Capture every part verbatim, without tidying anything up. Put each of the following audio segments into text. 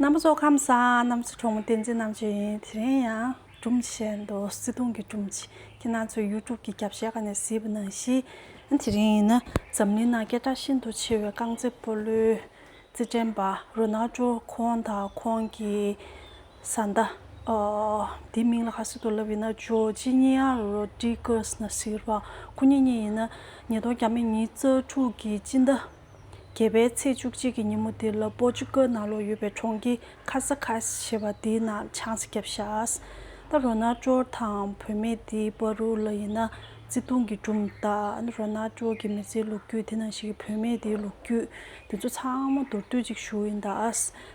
རྣམ་པ་ཚོ་ཁམས་བཟང་། རྣམ་པ་ཚོ་གྲོགས་མོ་བསྟན་འཛིན་རྣམ་དཔྱོད་ཡིན། དེ་རིང་ཡང་སྒྲུང་བཤད་འདུག། བརྩེ་དུང་གི་སྒྲུང་ཅིག། ཁྱེད་རང་ཚོ་ཡུ་ཊུབ་ཀྱི་རྒྱབ་ཤ་ཁ་ནས་གཟིགས་པ་ནང་བཞིན། དེ་རིང་ཡིན་ན་འཛམ་གླིང་ནང་སྐད་གྲགས་ཤིན་ཏུ་ཆེ་བའི་རྐང་རྩེད་སྤོ་ལོའི་རྩེད་འགྲན་པ་རོ་ནལ་ཌོ་ཁོང་དང་ཁོང་གི་བཟའ་ཟླ། ཨོ། དེའི་མིང་ལ་ག་ཟེར་འདུག་ལབ་ཡིན་ན་ཇོར་ཇི་ནི་ཡ་རོ་ཌི་གྷེ་སི་ན་ཟེར་བ། ཁོ་གཉིས་གཉིས་ཡིན་ན་ཉིས་སྟོང་ཉི་ཤུ་རྩ་དྲུག་གི་སྤྱི་ཟླ་བརྒྱད་པའི་ཚེས་བཅུ་གཅིག་གི་ཉིན་མོ་དེ་ལ་པོར་ཅུ་གལ་ནང་ལོགས་ཡོད་པའི་གྲོང་ཁྱེར་ཁ་ས་ཁ་ཞེས་པ་དེའི་ནང་ཆང་ས་བརྒྱབ་ཤག། ད་རོ་ནལ་ཌོ་དང་བུད་མེད་དེའི་བར་དུ་ལ་ཡིན་ན་བརྩེ་དུང་གི་སྒྲུང་དང་། རོ་ནལ་ཌོ་གི་མི་ཚེའི་ལོ་རྒྱུས། དེ་ནང་བཞིན་གྱི་བུད་མེད་དེའི་ལོ་རྒྱུས་དེ་ཚོ་ཚང་མ་མདོར་བསྡུས་ཅིག་ཞུ་ཡིན་ད།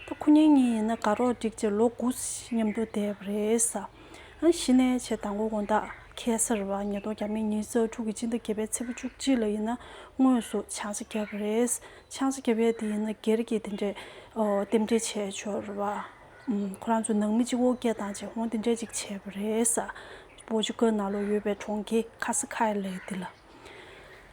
ད་ཁོ་གཉིས་གཉིས་ཡིན་ན་དགའ་རོགས་བསྒྲིགས་བྱས་ལོ་དགུ་མཉམ་དུ་བསྡད་པ་རེད་ས། ཨ། གཞི་ནས་བྱས་དང་པོ་དགོང་དག་ཁ་སང་རེད་པ། ཉིས་སྟོང་ཉི་ཤུ་རྩ་དྲུག་གི་སྤྱི་ཟླ་བརྒྱད་པའི་ཚེས་པ་བཅུ་གཅིག་ལ་ཡིན་ན་དངོས་སུ་ཆང་ས་བརྒྱབ་པ་རེད། ཆང་ས་བརྒྱབ་ཡས་དེ་ཡིན་ན་སྒེར་གྱི་དེ་འདྲའི། ཨོ། རྟེན་འབྲེལ་བྱས་ཆོག་རེད་པ། ཨུམ། ཁོ་རང་ཚོ་ནང་མི་གཅིག་པོ་སྐད་བཏང་བྱས་འོང་དེ་འདྲས་ཅིག་བྱས་པ་རེད་ས། པོར་ཅུ་གལ་ནང་ལོགས་ཡོད་པའི་གྲོང་ཁྱེར་ཁ་ས་ཁ་ལབ་ཡས་དེ་ལ།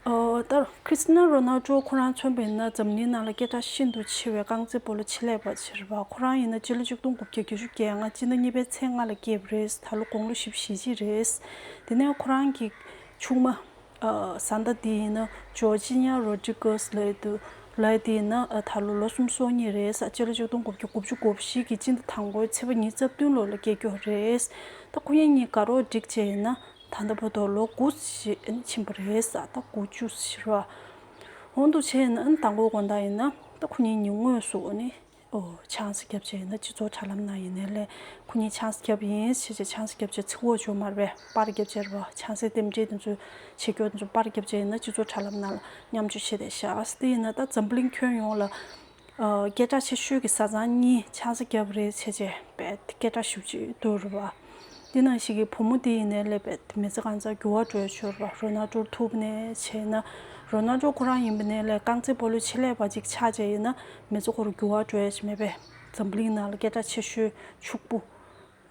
ཨོ། ད་ཁྲི་སི་ཊི་ནོ་རོ་ནལ་ཌོ་ཁོ་རང་མཚོན་པ་ཡིན་ན་འཛམ་གླིང་ནང་ལ་སྐད་གྲགས་ཤིན་ཏུ་ཆེ་བའི་རྐང་རྩེད་སྤོ་ལོ་ཆེད་ལས་པ་ཅིག་རེད་པ། ཁོ་རང་ཡིན་ན་སྤྱི་ལོ་ཆིག་སྟོང་དགུ་བརྒྱ་བརྒྱད་ཅུ་གྱ་ལྔ་སྤྱི་ཟླ་གཉིས་པའི་ཚེས་ལྔ་ལ་སྐྱེས་པ་རེད། ད་ལོ་དགུང་ལོ་བཞི་བཅུ་ཞེ་གཅིག་རེད། དེ་ནས་ཁོ་རང་གི་ཆུང་མ། ཨ། བཟའ་ཟླ་དེ་ཡིན་ན་ཇོར་ཇི་ནི་ཡ་རོ་ཌི་གྷེ་སི་ལབ་ཡས་དེ་ཡིན་ན། ཨ། ད་ལོ་ལོ་སུམ་ཅུ་སོ་གཉིས་རེད་ས། སྤྱི་ལོ་ཆིག་སྟོང་དགུ་བརྒྱ་དགུ་བཅུ་གོ་བཞི་གི་སྤྱི་ཟླ་དང་པོའི་ཚེས་པ་ཉི་ཤུ་རྩ་བདུན་ལོ་ལ་སྐྱེས་ཀྱོག་རེད། ད་ཁོ་གཉིས་གཉིས་དགའ་རོགས་བསྒྲིགས་བྱས་ཡིན་ན་ད་ལྟ་བར་དུ་ལོ་དགུ་ཞིག་ཕྱིན་པ་རེད་ས། ད་དགུ་བཅུ་ཞིག་རེད་པ། འོང་དུ་བྱས་ཡིན་ན་དང་པོ་དགོང་དག་ཡིན་ན་ད་ཁོ་གཉིས་གཉིས་དངོས་སུ་ཨ་ནི། ཨོ། ཆང་ས་བརྒྱབ་བྱས་ཡིན་ན་སྤྱི་ཚོགས་དྲ་ལམ་ནང་ཡིན་ནའི་ལས། ཁོ་གཉིས་ཆང་ས་བརྒྱབ་ཡིན་ཞེས་བྱས་ཆང་ས་བརྒྱབ་བྱས་ཚིག་འོག་བརྗོད་མར་བས་པར་བརྒྱབ་བྱས་རེད་པ། ཆང་སའི་རྟེན་འབྲེལ་དེ་ཚོ་བྱེད་སྐྱོར་དེ་ཚོ་པར་བརྒྱབ་བྱས་ཡིན་ན་སྤྱི་ཚོགས་དྲ་ལམ་ནང་ལ་མཉམ་སྤྱོད་བྱས་བསྡད་ཤག། དེ་ཡིན་ན་ད་འཛམ་བུ་གླིང་ཁྱོན་ཡོངས་ལ། ཨོ། སྐད་གྲགས་ཆེ་ཤོས་ཀྱི་བཟའ་ཚང་གཉིས་ཆང་ས་བརྒྱབ་རེད་བྱས་བྱས་དཔེ་སྐད་གྲགས་ཞེ་པོ་ཅིག་འདུག་རེད་པ། འདི་ནང་བཞིན་གྱི་བུ་མོ་དེ་ཡིན་ནའི་ལས་དཔེ་མི་ཚེ་གང་ཚང་འགྱུར་བ་འགྲོ་ཡ་ཆོག་རེད་པ། རོ་ནལ་ཌོ་ཐུག་ནས་བྱས་ན། རོ་ནལ་ཌོ་ཁོ་རང་ཡིན་པ་ནའི་ལས་རྐང་རྩེད་སྤོ་ལོའི་ཆེད་ལས་པ་ཅིག་ཆགས་བྱས་ཡིན་ན་མི་ཚེ་ཁོ་རང་འགྱུར་བ་འགྲོ་ཡ་ཞིག་མེད་པས། འཛམ་བུ་གླིང་ནང་ལ་སྐད་གྲགས་ཆེ་ཤོས་ཕྱུག་པོ་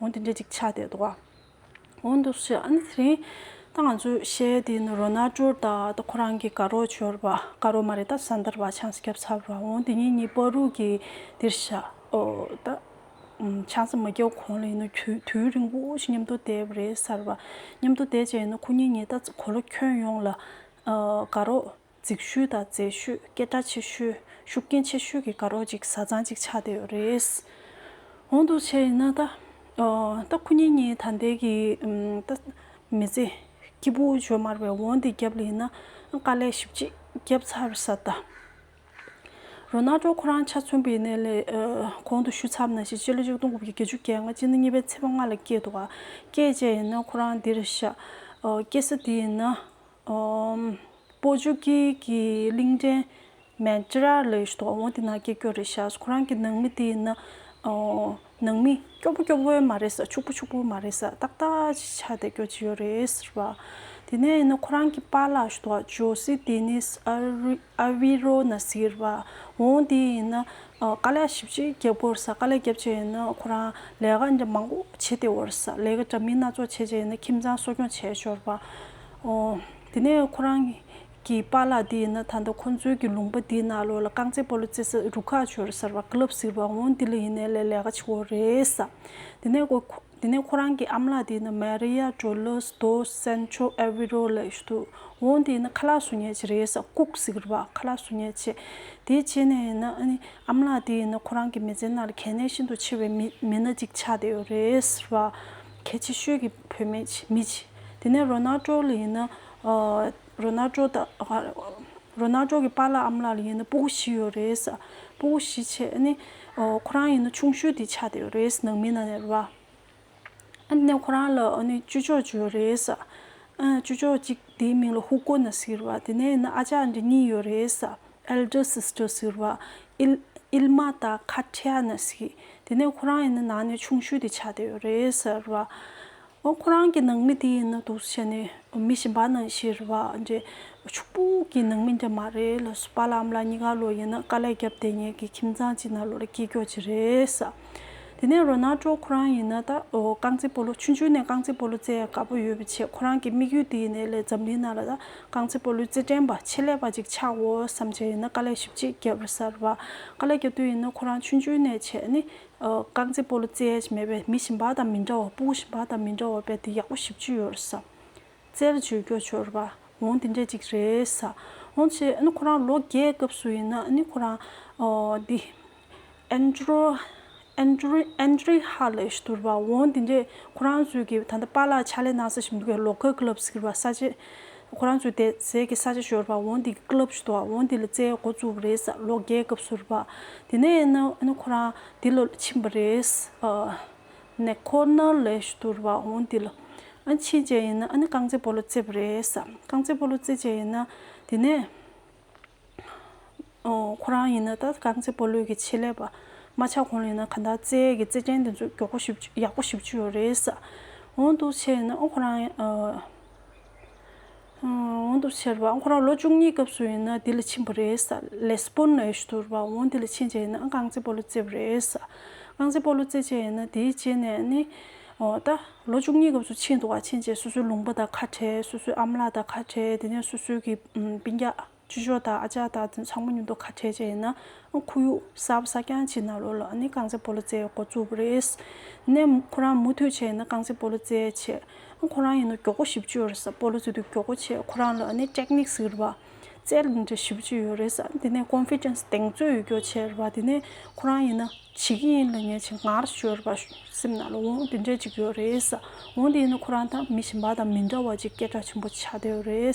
འོ་དེ་འདྲ་ཅིག་ཆགས་བསྡད་འདུག་ག། འོ་འདུག་ཤག། ཨ་ནི་དེ་རིང་ད་ང་ཚོས་བཤད་ཡ་དེ་ནི་རོ་ནལ་ཌོ་དང་ད་ཁོ་རང་གི་དགའ་རོགས་ཅིག་ཡོད་རེད་པ། དགའ་རོགས་མ་རེད་ད། བཟའ་ཟླ་རེད་པ། ཆང་ས་བརྒྱབ་ཚར་བ། འོ་དེ་གཉིས་གཉིས་བར་དུ་གི་འདིར་ཤག། ཨོ། ད། ཨུམ། ཆང་ས་མ་བརྒྱབ་གོང་ལ་ཡིན་ན་དུས་དུས་རིང་པོ་ཞིག་མཉམ་དུ་བསྡད་པ་རེད་ས་རེད་པ། མཉམ་དུ་བསྡད་བྱས་ཡིན་ན་ཁོ་གཉིས་གཉིས་ད་གོ་ལ་ཁྱོན་ཡོངས་ལ། ཨ། དགའ་རོགས་རྫིག་ཤོས་དང་མཛེས་ཤོས། སྐད་གྲགས་ཆེ་ཤོས། ཤུགས་རྐྱེན་ཆེ་ཤོས་ཀྱི་དགའ་རོགས་ཅིག་བཟའ་ཚང་ཅིག་ཆགས་བསྡད་ཡོད་རེད། འོ་འདུག་བྱས་ཡིན་ན་ད། ཨ། ད་ཁོ་གཉིས་གཉིས་ད་ལྟའི་གི། ཨུམ། ད་མི་ཚེ་སྐྱིད་པོ་ཅིག་ཡོད་མ་རེད་པས། འོ་འདི་རྒྱབ་ལ་ཡིན་ན་དཀའ་ལས་ཞེ་པོ་ཅིག་བརྒྱབ་ཚར་ས་ད། རོ་ནལ་ཌོ་ཁོ་རང་ཆ་མཚོན་པ་ཡིན་ནའི་ལས། ཨ། གོང་དུ་ཞུས་ཚར་བ་ནང་བཞིན་སྤྱི་ལོ་ཆིག་སྟོང་དགུ་བརྒྱ་བརྒྱད་ཅུ་གྱ་ལྔ་སྤྱི་ཟླ་གཉིས་པའི་ཚེས་པ་ལྔ་ལ་སྐྱེས་འདུག་ག། སྐྱེས་བྱས་ཡིན་ན་ཁོ་རང་འདིར་ཤག། ཨ། སྐྱེས་ས་དེ་ཡིན་ན། ཨམ། པོར་ཅུ་གལ་གྱི་གླིང་ཕྲན་མེ་ཌི་ར་ལབ་ཡས་ཤིག་འདུག་ག། འོ་དེ་ནང་སྐྱེས་ཀྱོག་རེད་ཤག། ཁོ་རང་གི་ནང་མི་དེ་ཡིན་ན། ཨོ། ནང་མི་སྐྱོ་པོ་སྐྱོ་པོ་མ་རེད་ས། ཕྱུག་པོ་ཕྱུག་པོ་མ་རེད་ས། ཏག་ཏག་ཅིག་ཆགས་བསྡད་ཀྱོག་ཅིག་ཡོད་རེད་ཟེར་བ། དེ་ནས་ཡིན་ན་ཁོ་རང་གི་པཱ་ལགས་ཤིག་འདུག་ག། ཇོ་སི་ཏི་ནིས་ཨ་རི་ཨ་བི་རོ་ན་ཟེར་བ། འོ་དེ་ཡིན་ན། ཨ། དཀའ་ལས་ཞེ་པོ་ཅིག་རྒྱག་གོ་རེད་ས། དཀའ་ལས་བརྒྱབ་བྱས་ཡིན་ན་ཁོ་རང་ལས་ཀ་འདྲ་མང་པོ་བྱེད་བསྡད་ཡོད་རེད་ས། ལས་ཀ་འདྲ་མིན་སྣ་ཚོགས་བྱས་བྱས་ཡིན་ན་ཁྱིམ་ཚང་གསོ་སྐྱོང་བྱས་ཆོག་རེད་པ། ཨོ། དེ་ནས་ཁོ་རང་གི་པཱ་ལགས་དེ་ཡིན་ན་ད་ལྟ་ཁོ་ཚོའི་གི་ལུང་པ་དེའི་ནང་ལོགས་ལ་རྐང་རྩེད་སྤོ་ལོ་རྩེ་ས་རུ་ཁག་ཅིག་ཡོད་རེད་ས་རེད་པ། ཀ་ལབ་ཟེར་བ། འོ་འདི་ལ་ཡིན་ནའི་ལས་ལས་ཀ་བྱེད་ཀྱོག་རེད་ས། དེ་ནས་ཁོ། དེ་ནས་ཁོ་རང་གི་ཨ་མ་ལགས་དེ་ཡིན་ན་མེ་རི་ཡ་ཌོ་ལོ་སི་ཌོ་སན་ཆོ་ཨེ་བི་རོ་ལབ་ཡས་ཤིག་འདུག། འོ་དེ་ཡིན་ན་ཁ་ལག་བཟོ་མཁན་ཅིག་རེད་ས། ཀུག་ཟེར་གི་རེད་པ། ཁ་ལག་བཟོ་མཁན་ཅིག། དེ་བྱས་ནས་ཡིན་ན་ཨ་ནི་ཨ་མ་ལགས་དེ་ཡིན་ན་ཁོ་རང་གི་མི་ཚེའི་ནང་ལ་གལ་གནད་ཤིན་ཏུ་ཆེ་བའི་མི་མི་སྣ་ཅིག་ཆགས་བསྡད་ཡོད་རེད་ཟེར་བ། གལ་ཆེ་ཤོས་ཀྱི་བུད་མེད་ཅིག་མི་ཅིག། དེ་ནས་རོ་ནལ་ཌོ་ལ་ཡིན་ན། ཨ། རོ་ནལ་ཌོ་ད། རོ་ནལ་ཌོ་གི་པཱ་ལགས་ཨ་མ་ལགས་ལ་ཡིན་ན་སྤུ་གུ་བཞི་ཡོད་རེད་ས། སྤུ་གུ་བཞི་བྱས་ཨ་ནི། ཨོ། ཁོ་རང་ཡིན་ན་ཆུང་ཤོས་དེ་ཆགས་བསྡད་ཡོད་རེད་ས། ནང་མི་ནང་ནས་རེད་པ། ཨ་ནི་ཁོ་རང་ལ་ཨ་ནི་བཅུ་ཅོག་ཅིག་ཡོད་རེད་ས། ཨ། བཅུ་ཅོག་གཅིག་དེའི་མིང་ལ་ཧུ་ཀོ་ན་ཟེར་བ། དེ་ནས་ཡིན་ན་ཨ་ཅག་འདྲ་གཉིས་ཡོད་རེད་ས། ཨེལ་ཌར་སིས་ཊར་ཟེར་བ། ཨིལ་ཨིལ་མ་དང་ཁ་ཐྲི་ཡ་ན་ཟེར། དེ་ནས་ཁོ་རང་ཡིན་ན་ནང་ནས་ཆུང་ཤོས་དེ་ཆགས་བསྡད་ཡོད་རེད་ཟེར་བ། ཨོ། ཁོ་རང་གི་ནང་མི་དེ་ཡིན་ན་འདུག་སེ་བྱས་ནས་མི་གཞན་པ་ནང་བཞིན་རེད་པ། འདྲ་ཕྱུག་པོ་གི་ནང་མི་འདྲ་མ་རེད་ལབ་སོང་། པཱ་ལགས་ཨ་མ་ལགས་གཉིས་ཀ་ལོ་ཡིན་ན་དཀའ་ལས་བརྒྱབ་བསྡད་མཁན་གྱི་ཁྱིམ་ཚང་གཅིག་ནང་ལོགས་ལ་སྐྱེས་ཀྱོག་ཅིག་རེད་ས། དེ་ནས་རོ་ནལ་ཌོ་ཁོ་རང་ཡིན་ན་ད་ཨོ་རྐང་རྩེད་སྤོ་ལོ་ཆུང་ཆུང་ནས་རྐང་རྩེད་སྤོ་ལོ་རྩེད་ཡ་དགའ་པོ་ཡོད་པའི་ཆེད་ཁོ་རང་གི་དམིགས་ཡུལ་དེ་ཡིན་ནའི་ལས་འཛམ་གླིང་ནང་ལ་ད་རྐང་རྩེད་སྤོ་ལོའི་རྩེད་འགྲན་པ་ཆེད་ལས་པ་ཅིག་ཆགས་འོ་བསམ་བྱས་ཡིན་ན་དཀའ་ལས་ཞེ་པོ་ཅིག་བརྒྱབ་རེད་ཟེར་བ། དཀའ་ལས་བརྒྱབ་དུས་ཡིན་ན་ཁོ་རང་ཆུང་ཆུང་ནས་བྱས་ནི་ཨོ་རྐང་རྩེད་སྤོ་ལོ་རྩེད་ཡ་ཞིག་མེད་པས་མི་གཞན་པ་དང་མི་འདྲ་བ་ཕྲུ་གུ་གཞན་པ་དང་མི་འདྲ་བ་བས་དེ་ཡག་པོ་ཞེ་པོ་ཅིག་ཡོད་རེད་ཟེར། རྩལ་བྱེད་སྐྱོ་ཆོར་བ་འོང་དེ་འདྲས་ཅིག་རེད་ས། འོང་ཆེ་ཨ་ནི་ཁོ་རང་ལོ་བརྒྱད་སྐབས་སུ་ཡིན་ན་ཨ་ནི་ཁོ་རང་ཨོ་འདི་ཨན་ཌྲོ་ཨན་ཌྲི་ཨན་ཌྲི་ཧ་ལས་ཤི་ཏུར་བ་འོང་དེ་འདྲས་ཁོ་རང་ཚོའི་གི་ད་ལྟ་པཱ་ལགས་ཕྱག་ལས་གནང་ས་ཞིག་འདུག་གི་ལོ་ཀལ་ཀི་ལབ་ཟེར་བ་ས་ཆེ་ཁོ་རང་ཚོའི་དེ་ཟས་ཀྱི་ས་ཆ་ཤོར་བ་འོང་དེ་གི་ཀི་ལབ་ཤི་ཏུ་བ་འོང་དེ་ལ་རྩེ་འགོ་བཙུགས་པ་རེད་ས་ལོ་བརྒྱད་སྐབས་སུ་རུ་བ། དེ་ནས་ཡིན་ན་ཨ་ནི་ཁོ་རང་དེ་ལ་ཕྱིན་པ་རེད་ས། ནེ་ཁོ་ནར་ལས་ཤི་ཏུར་བ་འོང་དེ་ལ། ཨ་ཕྱིན་བྱས་ཡིན་ན་ཨ་ནི་རྐང་རྩེད་སྤོ་ལོ་རྩེད་པ་རེད་ས། རྐང་རྩེད་སྤོ་ལོ་རྩེད་བྱས་ཡིན་ན་དེ་ནས་ཨོ་ཁོ་རང་ཡིན་ན་ད་རྐང་རྩེད་སྤོ་ལོའི་གི་ཆེད་ལས་པ་མ་ཆགས་གོང་ལ་ཡིན་ན་ག་འདྲ་རྩེད་གི་རྩེད་འགྲན་དེ་ཚོ་མགྱོགས་པོ་ཞིབ་ཡག་པོ་ཞིབ་ཅིག་ཡོད་རེད་ས། འོང་འདུག་བྱས་ཡིན་ན་ཨོ་ཁོ་རང་ཨ། འོང་དུ་ཕྱིར་བ་ཁོ་རང་ལོ་བཅུ་གཉིས་སྐབས་སུ་ཡིན་ན་འདི་ལ་ཕྱིན་པ་རེད་ས། ལེ་སི་བོན་ལ་ཡོད་ཤི་ཏུར་བ་འོང་འདི་ལ་ཕྱིན་བྱས་ཡིན་ན་རྐང་རྩེད་སྤོ་ལོ་རྩེད་པ་རེད་ས། རྐང་རྩེད་སྤོ་ལོ་རྩེད་བྱས་ཡིན་ན་དེའི་རྗེས་ནས་ནི་ཨོ་ད་ལོ་བཅུ་གཉིས་སྐབས་སུ་ཕྱིན་འདུག་ག་ཕྱིན་བྱས་སོ་སོའི་ལུང་པ་དང་ཁ་བྲལ་སོ་སོའི་ཨ་མ་ལགས་དང་ཁ་བྲལ་དེ་ནས་སོ་སོའི་གི་སྤུན་ཀྱག་ཅུ་ཅོ་དང་ཨ་ཅག་དང་ཚང་མ་མཉམ་དུ་ཁ་བྲལ་བྱས་ཡིན་ན་ཁོར་ཡུག་གསར་པ་གསར་རྐྱང་ཅིག་ནང་ལོགས་ལ་ཨ་ནི་རྐང་རྩེད་སྤོ་ལོ་རྩེད་འགོ་བཙུགས་པ་རེད། ནས་ཁོ་རང་མུ་མཐུད་བྱས་ཡིན་ན་རྐང་རྩེད་སྤོ་ལོ་རྩེད་བྱས། ཁོ་རང་ཡིན་ན་མགྱོགས་པོ་ཞེ་པོ་ཅིག་ཡོད་རེད་ས། སྤོ་ལོ་རྩེད་དུས་མགྱོགས་པོ་བྱས་ཁོ་རང་ལ་ཨ་ནི་ཊེག་ནིག་ཟེར་བ་རྩལ་འདི་འདྲ་ཞེ་པོ་ཅིག་ཡོད་རེད་ས། དེ་ནས་ཀོན་ཕི་ཌེན་སི་གདེང་ཚོད་ཡོད་རྒྱུ་བྱས་རེད་བ། དེ་ནས་ཁོ་རང་ཡིན་ན་བྱེད་ཀྱི་ཡིན་ལབ་མཁན་ཅིག་ངར་ཤོར་བ་སེམས་ནང་ལ་འོང་དེ་འདྲ་ཅིག་ཡོད་རེད་ས། འོང་དེ་ཡིན་ན་ཁོ་རང་དང་མི་གཞན་པ་དང་མི་འདྲ་བ་ཅིག་སྐད་གྲགས་ཆེན་པོ་ཆགས་བསྡད་ཡོད་རེད།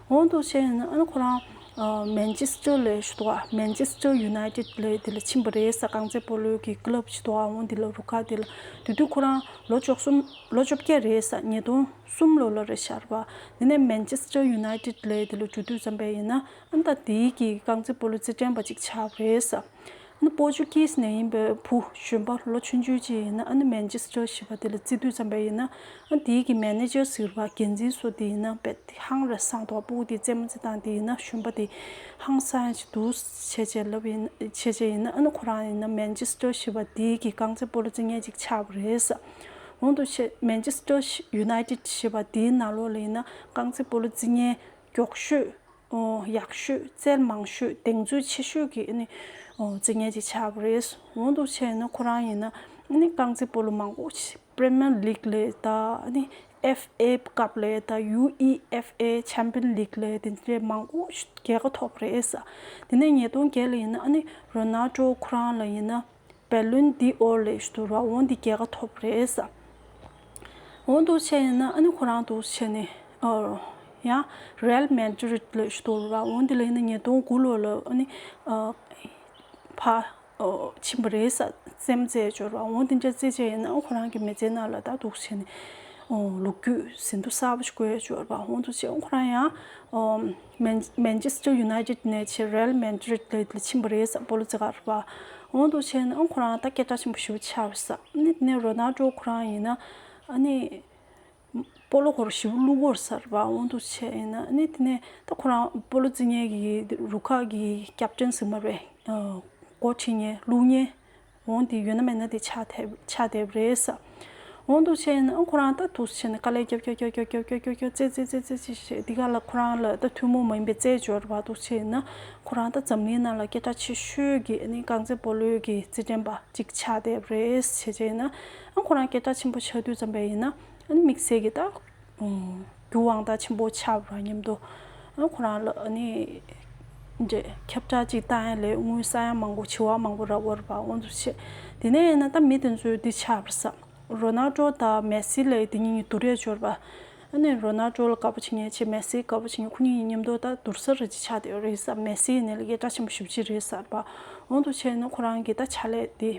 འོང་དུ་བྱས་ཡིན་ན་ཨ་ནི་ཁོ་རང་མན་ཆེ་སི་ཊར་ལ་ཞུ་དོ། མན་ཆེ་སི་ཊར་ཡུ་ནའི་ཊེཌ་ལ་དེ་ལ་ཕྱིན་པ་རེད་ས། རྐང་རྩེད་སྤོ་ལོའི་གི་ཀི་ལབ་ཞུ་དོ། འོང་དེ་ལ་རུ་ཁག་དེ་ལ་དེ་དུས་ཁོ་རང་ལོ་བཅུ་གསུམ་ལོ་བཅོ་བརྒྱད་རེད་ས། ཉིས་སྟོང་གསུམ་ལོ་ལ་རེད་ཤར་བ། དེ་ནས་མན་ཆེ་སི་ཊར་ཡུ་ནའི་ཊེཌ་ལ་དེ་ལ་འགྲོ་དུས་ཙམ་པས་ཡིན་ན་ཨ་ནི་ད་དེའི་གི་རྐང་རྩེད་སྤོ་ལོ་རྩེད་འགྲན་པ་ཅིག་ཆགས་པ་རེད་ས། ཨ་ནི་པོར་ཅུ་གིས་ནས་ཡིན་པའི་བུ་གཞོན་པ་ལོ་ཆུང་ཆུང་ཅིག་ཡིན་ན་ཨ་ནི་མན་ཆེ་སི་ཊར་ཞེས་པ་དེ་ལ་བརྩི་དུས་ཙམ་པ་ཡིན་ན་ཨ་ནི་དེའི་གི་མེ་ནེ་ཇར་ཟེར་བ་འགན་འཛིན་ཚོ་དེ་ཡིན་ན་བེད་དེ་ཧང་རེ་སང་དོ། སྤུ་གུ་དེ་རྩེད་མོ་རྩེ་སྟངས་དེ་ཡིན་ན་གཞོན་པ་དེ་ཧང་སང་ཅིག་འདུག་བྱས་བྱས་ལབ་ཡིན་བྱས་བྱས་ཡིན་ན་ཨ་ནི་ཁོ་རང་ཡིན་ན་མན་ཆེ་སི་ཊར་ཞེས་པ་དེའི་གི་རྐང་རྩེད་སྤོ་ལོ་རྩེད་མཁན་ཅིག་ཆགས་པ་རེད་ས། འོང་དུ་བྱས་མན་ཆེ་སི་ཊར་ཡུ་ནའི་ཊེཌ་ཞེས་པ་དེའི་ནང་ལོགས་ལ་ཡིན་ན་རྐང་རྩེད་སྤོ་ལོ་རྩེད་མཁན་མགྱོགས་ཤོས། ཨོ་ཡག་ཤོས་རྩལ་མང་ཤོས་གདེང་ཚོད་ཆེ་ཤོས་ཀྱི་ཨ་ནི་ཨོ་རྩེད་མཁན་ཅིག་ཆགས་པ་རེད། འོང་དུ་བྱས་ན་ཁོ་རང་ཡིན་ན་ཨ་ནི་རྐང་རྩེད་སྤོ་ལོ་མང་པོ་ཞིག་པི་རི་མི་ཡར་ལིག་ལས་ད་ཨ་ནི་ཨེཕ་ཨེ་ཀབ་ལས་ད་ཡུ་ཨི་ཨེཕ་ཨེ་ཆེམ་པི་ཡན་ལིག་ལས་དེ་འདྲའི་མང་པོ་ཞིག་རྒྱལ་ཁ་ཐོབ་པ་རེད་ས། དེ་ནས་ཉིས་སྟོང་བརྒྱད་ལ་ཡིན་ན་ཨ་ནི་རོ་ནལ་ཌོ་ཁོ་རང་ལ་ཡིན་ན། བེ་ལོན་ཌི་ཨོར་ལས་ཞུ་དུ་ར་འོང་འདི་རྒྱལ་ཁ་ཐོབ་རེད་ས། འོང་འདུག་བྱས་ཡིན་ན་ཨ་ནི་ཁོ་རང་འདུག་བྱས་ནས་ཨོ་ཡང་རེལ་མེ་ཌི་རིད་ལས་ཞུ་དུ་ར་འོང་འདི་ལ་ཡིན་ན་ཉིས་སྟོང་དགུ་ལོ་ལ་ཨ་ནི་ཨ་ཕ་ཨོ་ཕྱིན་པ་རེད་ས། རྩེད་མོ་རྩེད་འབྱོར་བ་འོང་འདི་འདྲ་རྩེད་བྱས་ཡིན་ན་ཨ་ཁོ་རང་གི་མི་ཚེ་ནང་ལ་ད་འདུག་བྱས་ནས་ཨོ་ལོ་རྒྱུས་ཟིན་ཐོ་གསར་པ་ཞིག་བཀོད་འབྱོར་བ་འོང་འདུག་བྱས་ཨ་ཁོ་རང་ཡང་ཨོ། མན་མན་ཆེ་སི་ཊར་ཡུ་ནའི་ཊེཌ་ནས་ཆེ་རེལ་མེ་ཌི་རིད་ལ་ལ་ཕྱིན་པ་རེད་ས། སྤོ་ལོ་རྩེད་གར་བ། འོང་དུ་བྱས་ན་ཨང་ཁོ་རང་ད་སྐད་གྲགས་ཆེན་པོ་ཞེ་པོ་ཆགས་པ་རེད་ས། ཨ་ནི་དེ་ནས་རོ་ནལ་ཌོ་ཁོ་རང་ཡིན་ན་ཨ་ནི་སྤོ་ལོ་ཁོ་རང་ཞེ་པོ་བླུག་གོ་རེད་ས་རེད་བ། འོང་དུ་བྱས་ཡིན་ན་ཨ་ནི་དེ་ནས་ད་ཁོ་རང་སྤོ་ལོ་རྩེད་མཁན་གྱི་རུ་ཁག་གི་ཀེབ་ཊན་ཟེར་མ་རེད། འགོ་ཁྲིད་མཁན་བླུག་མཁན། འོང་དེ་ཡོད་ན་མེད་ན་དེ་ཆགས་ཐེབས་ཆགས་བསྡད་པ་རེད་ས། འོང་དུ་བྱས་ན་ཁོ་རང་ད་དུས་བྱས་ནས་དཀའ་ལས་རྒྱབ་རྒྱབ་རྒྱབ་རྩེད་རྩེད་རྩེད་རྩེད་ཅིག་བྱས་འདི་ག་ལ་ཁོ་རང་ལ་ད་ཐུན་མོང་མ་ཡིན་པའི་རྩལ་འབྱོར་བ་དུས་བྱས་ན་ཁོ་རང་ད་འཛམ་གླིང་ནང་ལ་སྐད་གྲགས་ཆེ་ཤོས་ཀྱི་ཨ་ནི་རྐང་རྩེད་སྤོ་ལོའི་གི་རྩེད་འགྲན་པ་ཅིག་ཆགས་བསྡད་པ་རེད་བྱས་བྱས་ན་ཨ་ཁོ་རང་སྐད་གྲགས་ཆེན་པོ་ཆགས་དུས་ཙམ་པ་ཡིན་ན་ཨ་ནི་དམིགས་བསལ་གྱི་ད། རྒྱུ་དབང་ཐང་ཆེན་པོ་ཆགས་པ་མཉམ་དུ་ཨ་ཁོ་རང་ལ་ཨ་ནི་འདྲེ་ཁྱབ་བསྒྲགས་ཅིག་བཏང་ཡ་ལས་དངུལ་ས་ཡ་མང་པོ་བྱི་བ་མང་པོ་རག་པ་རེད་པ། འོང་དུ་བྱས་དེ་ནས་ཡིན་ན་ད་མི་དེ་ཚོའི་འདི་ཆགས་པ་རེད་ས། རོ་ནལ་ཌོ་དང་མེ་སི་ལས་དེ་གཉིས་བསྡུར་ཡ་འབྱོར་པ། ཨ་ནི་རོ་ནལ་ཌོ་ལ་དགའ་པོ་བྱེད་མཁན་བྱས་མེ་སི་དགའ་པོ་བྱེད་མཁན་ཁོ་གཉིས་མཉམ་དུ་ད་བསྡུར་ས་རེ་ཅིག་ཆགས་བསྡད་ཡོད་རེད་ས། མེ་སི་ཡིན་ནའི་ལ་སྐད་གྲགས་ཆེན་པོ་ཞེ་པོ་ཅིག་རེད་ས་རེད་པ། འོང་དུ་བྱས་ན་ཁོ་རང་གི་ད་ཕྱག་ལས་དེ།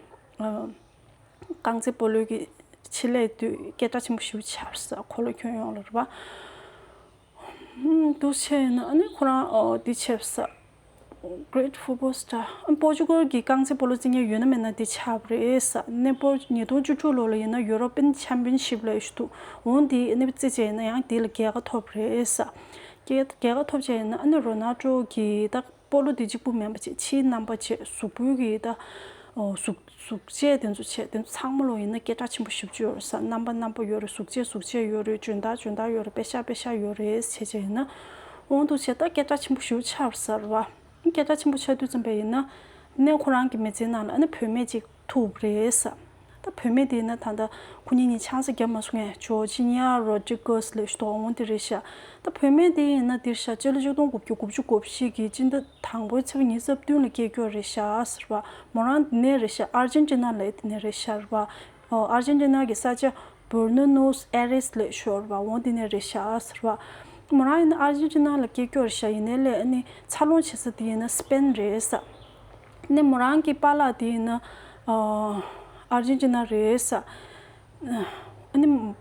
རྐང་རྩེད་སྤོ་ལོའི་གི་ཆེད་ལས་དུས་སྐད་གྲགས་ཆེན་པོ་ཞེ་པོ་ཆགས་ས། འཁོར་ལོ་ཁྱོན་ཡོངས་ལ་རེད་པ། ཧུམ། འདུག་བྱས་ན་ཨ་ནི་ཁོ་རང་ཨོ་འདི་བྱས་ས། Great Football Star། ཨ་པོར་ཅུ་གལ་གྱི་རྐང་རྩེད་སྤོ་ལོ་རྩེད་མཁན་ཡོད་ན་མེད་ན་འདི་ཆགས་པ་རེད་ས། གནས་སྤོ་ཉིས་སྟོང་བཅུ་དྲུག་ལོ་ལ་ཡིན་ན་ཡུ་རོ་པན་ཆེམ་པི་ཡན་ཤིབ་ལ་ཞུ་འོང་འདི་ཨ་ནི་རྩེད་བྱས་ན་ཡང་འདི་ལ་རྒྱལ་ཁ་ཐོབ་རེད་ས། རྒྱལ་རྒྱལ་ཁ་ཐོབ་བྱས་ཡིན་ན་ཨ་ནི་རོ་ནལ་ཌོ་གི་ད། སྤོ་ལོ་དེ་གཅིག་པུ་མིན་པ་བྱས་ཕྱིའི་རྣམ་པ་བྱས་གཟུགས་པོའི་གི་ད་ ཨོ་གཟུགས་གཟུགས་བྱད་དེ་ཚོ་བྱས་དེ་ཚོ་ཚང་མ་ལོ་ཡིན་ན་སྐད་གྲགས་ཆེན་པོ་ཞེ་པོ་ཅིག་ཡོད་རེད་ས། རྣམ་པ་རྣམ་པ་ཡོད་རེད། གཟུགས་བྱད་གཟུགས་བྱད་ཡོད་རེད། འཇོན་ཐང་འཇོན་ཐང་ཡོད་རེད། པེ་ཤག་པེ་ཤག་ཡོད་རེད་བྱས་བྱས་ཡིན་ན། འོང་དུ་བྱས་ད་སྐད་གྲགས་ཆེན་པོ་ཞེ་པོ་ཆགས་རེད་ས་རེད་བ། སྐད་གྲགས་ཆེན་པོ་ཆགས་དུས་ཙམ་པ་ཡིན་ན། ནས་ཁོ་རང་གི་མི་ཚེའི་ནང་ལ་ཨ་ནི་བུད་མེད་ཅིག་ཐུག་རེད་ས། ད་བུད་མེད་དེ་ཡིན་ན་ད་ལྟ་ཁོ་གཉིས་གཉིས་ཆང་ས་བརྒྱབ་མ་སོང་ངས། ཇོར་ཇི་ནི་ཡ་རོ་ཌི་རི་གོས་ལབ་ཞུ་དོ་འོང་དེ་རེད་ཤག་ད་བུད་མེད་དེ་ཡིན་ན་དེར་ཤག་སྤྱི་ལོ་ཆིག་སྟོང་དགུ་བརྒྱ་དགུ་བཅུ་གོ་བཞི་གི་སྤྱི་ཟླ་དང་པོའི་ཚེས་པ་ཉི་ཤུ་རྩ་བདུན་ལ་སྐྱེས་ཀྱོག་རེད་ཤག་ཟེར་བ། མོ་རང་དེ་ནས་རེད་ཤག་ཨར་ཇེན་ཊི་ན་ལ་དེ་ནས་རེད་ཤག་རེད་བ། ཨོ་ཨར་ཇེན་ཊི་ན་གི་ས་ཆ་བུ་ནོ་ནོས་ཨེ་རེས་ལབ་ཤོར་བ་འོང་དེ་ནས་རེད་ཤག་ཟེར་བ། མོ་རང་ཡིན་ན་ཨར་ཇེན་ཊི་ན་ལ་སྐྱེས་ཀྱོག་རེད་ཤག་ཡིན་ནའི་ལས་ཨ་ནི་འཚར་ལོངས་བྱེད་ས་དེ་ཡིན་ན་སི་པེན་རེད་ས། ནས་མོ་རང་གི་པཱ་ལགས་དེ་ཡིན་ན་ཨ་ཨར་ཇེན་ཊི་ན་རེད་ས། ཨ་ནི།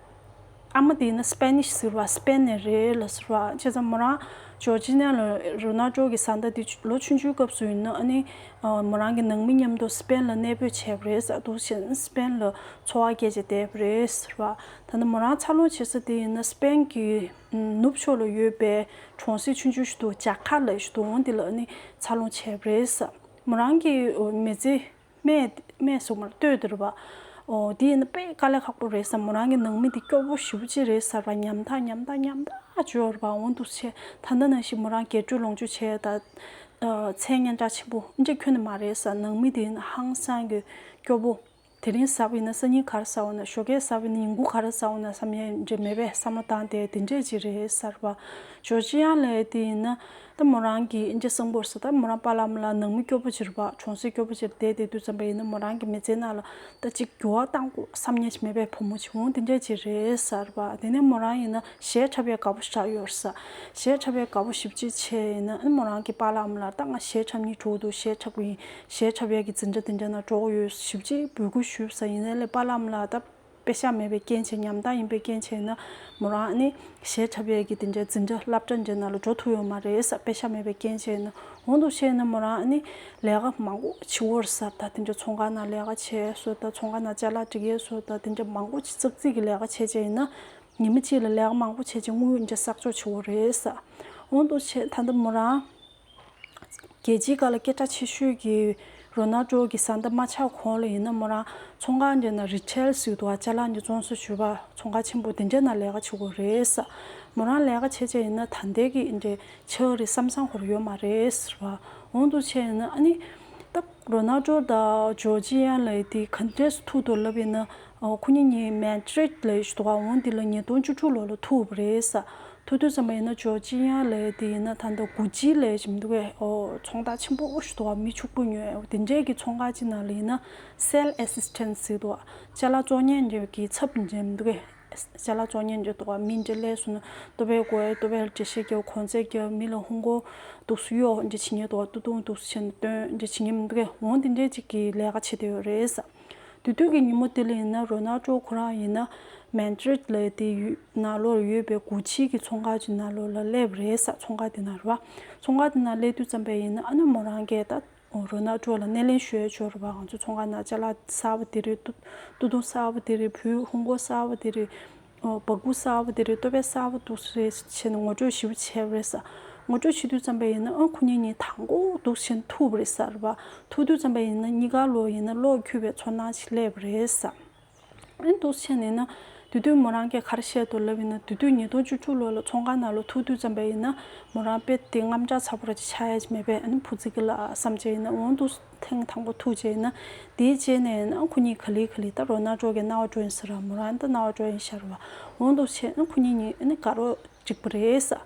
ཨ་མ་དེ་ཡིན་ན་སི་པེ་ནིཤ་ཟེར་བ། སི་པེན་ནས་རེད་ལ་ཟེར་བ། བྱས་ཙང་མོ་རང་ཇོར་ཇི་ནི་ཡ་ལ་རོ་ནལ་ཌོ་གི་བཟའ་ཟླ་དེ་ལོ་ཆུང་ཆུང་སྐབས་སུ་ཡིན་ན་ཨ་ནི་མོ་རང་གི་ནང་མི་མཉམ་དུ་སི་པེན་ལ་གནས་སྤོས་བྱས་པ་རེད་ཟེར། འདུག་བྱས་ན་སི་པེན་ལ་འཚོ་བ་སྐྱེལ་བྱས་བསྡད་པ་རེད་ཟེར་བ། ད་ནི་མོ་རང་འཚར་ལོངས་བྱེད་ས་དེ་ཡིན་ན་སི་པེན་གྱི་ནུབ་ཕྱོགས་ལ་ཡོད་པའི་གྲོང་གསེབ་ཆུང་ཆུང་ཞིག་འདུག་ཇ་ཁ་ལབ་ཞིག་འདུག་འོང་དེ་ལ་ཨ་ནི་འཚར་ལོངས་བྱས་པ་རེད་ཟེར། མོ་རང་གི་མི་ཚེ། སྨད་སྨད་སོང་མར་ལྟོས་དེ་རེད་བ། ཨོ་དེ་ཡིན་ན་དཔེ་དཀའ་ལས་ཁག་པོ་རེད་ས། མོ་རང་གི་ནང་མི་དེ་སྐྱོ་པོ་ཞེ་པོ་ཅིག་རེད་ས་རེད་བ། ཉམ་ཐག་ཉམ་ཐག་ཉམ་ཐག་བྱོས་རེད་བ། འོང་འདུག་བྱས་ད་ལྟ་ནང་བཞིན་མོ་རང་རྒྱས་སྤྲོས་ལོངས་སྤྱོད་བྱས་ད། མཚན་སྙན་གྲགས་ཆེན་པོ་འདྲ་ཁྱོན་ནས་མ་རེད་ས། ནང་མི་དེ་ཡིན་ན་ཧང་སང་གི་སྐྱོ་པོ། དེ་རིང་ཟ་བ་ཡིན་ན་སང་ཉིན་ག་རེ་ཟ་འོ་ན། ཞོགས་ཀས་ཟ་བ་ཡིན་ན་ཉིན་གུང་ག་རེ་ཟ་འོ་ན་བསམ་ཡས་འདྲ་མེད་པས་བསམ་བློ་བཏང་སྟེ་དེ་འདྲས་ཅིག་རེད་ས་རེད་བ། ཇོར་ཇི་ཡ་ལབ་དེ་ཡིན་ན། ད་མོ་རང་གི་ཨིན་ཇི་སང་པོར་ས། ད་མོ་རང་པཱ་ལགས་མ་ལགས་ནང་མི་སྐྱོ་པོ་ཅིག་རེད་བ། གྲོང་གསེབ་སྐྱོ་པོ་ཅིག་བསྡད་བསྡད་དུས་ཙམ་པ་ཡིན་ན་མོ་རང་གི་མི་ཚེའི་ནང་ལ་ད་ཅིག་འགྱུར་བ་བཏང་དགོས་བསམ་ཉེ་ཅིག་མེད་པའི་བུ་མོ་ཅིག་འོང་དེ་འདྲས་ཅིག་རེད་ས་རེད་བ། དེ་ནས་མོ་རང་ཡིན་ན་གཞས་འཁྲབ་ཡས་དགའ་པོ་ཞེ་དྲག་ཡོད་རེད་ས། གཞས་འཁྲབ་ཡས་དགའ་པོ་ཞེ་པོ་ཅིག་བྱས་ཡིན་ན་ཨ་ནི་མོ་རང་གི་པཱ་ལགས་མ་ལགས་ད་ང་གཞས་འཁྲབ་སྙིང་བྲོ་འདུག་གཞས་འཁྲབ་ཀྱི་ཡིན། གཞས་འཁྲབ་ཡས་ཀྱི་འཛིན་གྲྭ་དེ་འདྲ་ནང་འགྲོ་གི་ཡོད་ཞེ་པོ་ཅིག་འབོད་སྐུལ་ཞུས་ས། ཡིན་ནའི་ལས་པཱ་ལགས་མ་ལགས་ད། པེ་ཤག་མེད་པའི་རྐྱེན་བྱས་ཉམ་ཐག་ཡིན་པའི་རྐྱེན་བྱས་ན་མོ་རང་ནི་གཞས་འཁྲབ་ཡས་ཀྱི་དེ་འདྲའི་འཛིན་གྲྭ་སློབ་གྲྭ་འདྲ་ནང་ལ་འགྲོ་ཐུབ་ཡོད་མ་རེད་ས། པེ་ཤག་མེད་པའི་རྐྱེན་བྱས་ན། འོང་དུ་བྱས་ན་མོ་རང་ནི་ལས་ཀ་མང་པོ་བྱེད་འོར་ས། ད་དེ་འདྲ་ཚོང་ཁང་ནང་ལས་ཀ་བྱས་སོ། ད་ཚོང་ཁང་ནང་ཅ་ལག་སྒྲིག་ཡས་སོ། ད་དེ་འདྲ་མང་པོ་ཅིག་ཙག་ཙིག་གི་ལས་ཀ་བྱས་བྱས་ཡིན་ན་ཉི་མ་གཅིག་ལ་ལས་ཀ་མང་པོ་བྱས་བྱས་དངུལ་འདྲ་བསགས་ཆོག་བྱེད་འོ་རེད་ས། འོང་དུ་བྱས་ད་ལྟ་མོ་རང་རྒྱལ་སྤྱིའི་སྒང་ལ་སྐད་གྲགས་ཆེ་ཤོས་ཀྱི་རོ་ནལ་ཌོ་གི་བཟའ་ཟླ་མ་ཆགས་གོང་ལ་ཡིན་ན་མོ་རང་ཚོང་ཁང་འདྲ་ནང་རི་ཊེལ་ཟེར་འདུག་བ། ཅ་ལག་འདྲ་བཙོང་ས་ཞུ་བ། ཚོང་ཁང་ཆེན་པོ་དེ་འདྲ་ནང་ལས་ཀ་བྱེད་དགོས་རེད་ས། མོ་རང་ལས་ཀ་བྱེད་བྱས་ཡིན་ན་ད་ལྟའི་གི་འདྲ་ཆགས་རེད་བསམ་བསམ་ཁོ་རང་ཡོད་མ་རེད་ཟེར་བ། འོང་དུ་བྱས་ཡིན་ན་ཨ་ནི་ད་རོ་ནལ་ཌོ་དང་ཇོར་ཇི་ཡ་ལབ་དེ་ག་འདྲས་སུ་ཐུག་འདུག་ལབ་ཡིན་ན། ཨོ་ཁོ་གཉིས་གཉིས་མེ་ཌི་རིད་ལབ་ཞུ་འདུག་ག། འོང་འདི་ལ་ཉིས་སྟོང་བཅུ་དྲུག་ལོ་ལ་ཐུག་པ་རེད་ས། ཐུག་དུས་ཙམ་པ་ཡིན་ན་ཇོར་ཇི་ཡ་ལབ་དེ་ཡིན་ན་ད་ལྟ་གུ་ཅི་ལབ་ཞིག་མི་འདུག་གས། ཨོ་ཚོང་རྟགས་ཆེན་པོ་ཞུ་འདུག་ག། མི་ཕྱུག་པོ་ཉོས་དེ་འདྲས་ཀྱི་ཚོང་ཁང་ཅིག་ནང་ལ་ཡིན་ན་སེལ་ཨེ་སིས་ཊེན་ཟེར་འདུག་ག། ཅ་ལག་བཙོང་མཁན་འདྲ་གི་ཚབ་འདྲ་མི་འདུག་གས། ཅ་ལག་བཙོང་མཁན་འདྲ་འདུག་ག། མི་འདྲ་སླེབས་སོང་ན་ལྟོ་ཕད་དགོས་ཡ་ལྟོ་ཕད་ལ་འགྲེལ་བཤད་རྒྱབ། གོང་ཚད་རྒྱབ། མི་ལ་ཧུན་གོ་འདུག་སུ་གཡོག་འདྲ་བྱེད་མཁན་འདུག་ག། ཏུ་ཏུང་འདུག་སུ་བྱས་ནས་སྟོན་འདྲ་བྱེད་མཁན་མི་འདུག་གས། འོང་དེ་འདྲས་ཅིག་གི་ལས་ཀ་བྱེད་བསྡད་ཡོད་རེད་ས། དེ་དུས་ཀྱི་ཉིན་མོ་དེ་ལ་ཡིན་ན་རོ་ནལ་ཌོ་ཁོ་རང་ཡིན་ན་མེ་ཌི་རིད་ལབ་དེ་ཡུལ་ནང་ལོགས་ལ་ཡོད་པའི་གུ་ཅི་གི་ཚོང་ཁང་ཅིག་ནང་ལོགས་ལ་སླེབས་པ་རེད་ས། ཚོང་ཁང་དེ་ནང་རེད་བ། ཚོང་ཁང་དེ་ནང་སླེབས་དུས་ཙམ་པ་ཡིན་ན་ཨ་ནི་མོ་རང་གིས་ད་རོ་ནལ་ཌོ་ལ་སྣེ་ལེན་ཞུ་ཡས་ཅིག་ཡོད་རེད་བ། ང་ཚོ་ཚོང་ཁང་ནང་ཅ་ལག་གསར་པ་དེ་རེད། ཏུ་ཏུ་ཏུང་གསར་པ་དེ་རེད། བོད་ཧུན་གོ་གསར་པ་དེ་རེད། ཨོ་སྦ་ཁུག་གསར་པ་དེ་རེད། ལྟོ་ཕད་གསར་པ་འདུག་སེ་བྱས་ནས་ངོ་སྤྲོད་ཞིབ་པོ་བྱས་པ་རེད་ས། ངོ་སྤྲོད་བྱེད་དུས་ཙམ་པ་ཡིན་ན་ཨ་ཁོ་གཉིས་གཉིས་དང་པོ་འདུག་སེ་བྱས་ནས་ཐུག་པ་རེད་ས་རེད་བ། ཐུག་དུས་ཙམ་པ་ཡིན་ན་གཉིས་ཀ་ལོ་ཡིན་ན་གློག་འཁྱུག་པའི་ཚོར་སྣང་ཞིག་སླེབས་པ་རེད་ས། ཨ་འདུག་སེ་བྱས་ནས་ན་དེ་དུས་མོ་རང་གིས་ག་རེ་བཤད་འདུག་ལབ་ཡིན་ན། དེ་དུས་ཉིས་སྟོང་བཅུ་དྲུག་ལོ་ལ་ཚོང་ཁང་ནང་ལ་ཐུག་དུས་ཙམ་པ་ཡིན་ན་མོ་རང་དཔེ་དེ་དངངས་སྐྲག་ཚ་པོ་ར་ཅིག་ཆགས་ཡ་ཅིག་མེད་པས། ཨ་ནི་བུ་ཙི་གི་ལ་བསམ་བྱས་ཡིན་ན་འོང་འདུག་ཐེངས་དང་པོ་ཐུག་བྱས་ཡིན་ན་དེའི་རྗེས་ནས་ཡིན་ན་ཁོ་གཉིས་ག་ལེ་ག་ལེ་ད་རོ་ནལ་ཌོ་གི་རྣ་བ་འགྲོ་ཡིན་ས་ར། མོ་རང་ད་རྣ་བ་འགྲོ་ཡིན་ཤག་ར་བ། འོང་འདུག་བྱས་ན་ཁོ་གཉིས་གཉིས་ཨ་ནི་དགའ་རོགས་བསྒྲིགས་པ་རེད་ས།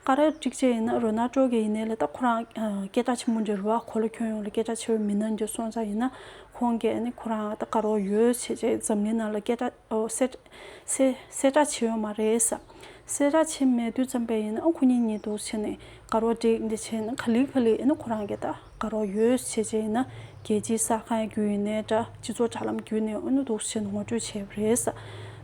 དགའ་རོགས་བསྒྲིགས་བྱས་ཡིན་ན་རོ་ནལ་ཌོ་གི་ཡིན་ནའི་ལ་ད་ཁོ་རང་སྐད་གྲགས་ཆེན་པོ་འདྲ་ར་བ། གོ་ལ་ཁྱོན་ཡོངས་ལ་སྐད་གྲགས་ཆེ་བའི་མི་སྣ་འདྲ་སོང་ཙང་ཡིན་ན་ཁོང་གིས་ཨ་ནི་ཁོ་རང་ད་དགའ་རོགས་ཡོད་བྱས་བྱས་འཛམ་གླིང་ནང་ལ་སྐད་གྲགས་ཨོ་གསལ་གསལ་གསལ་བསྒྲགས་བྱས་ཡོད་མ་རེད་ས། གསལ་བསྒྲགས་བྱས་མེད་དུས་ཙམ་པ་ཡིན་ན་ཨ་ཁོ་གཉིས་གཉིས་འདུག་བྱས་ནས་དགའ་རོགས་བསྒྲིགས་འདི་བྱས་ན་ག་ལེ་ག་ལེ་ཨ་ནི་ཁོ་རང་གིས་ད་དགའ་རོགས་ཡོད་བྱས་བྱས་ཡིན་ན་རྒྱལ་སྤྱིའི་གསར་ཁང་བརྒྱུད་ཡིན་ནའི་འདྲ་སྤྱི་ཚོགས་དྲ་ལམ་བརྒྱུད་ནས་ཨ་ནི་འདུག་བྱས་ནས་ངོ་སྤྲོད་བྱས་པ་རེད་ས།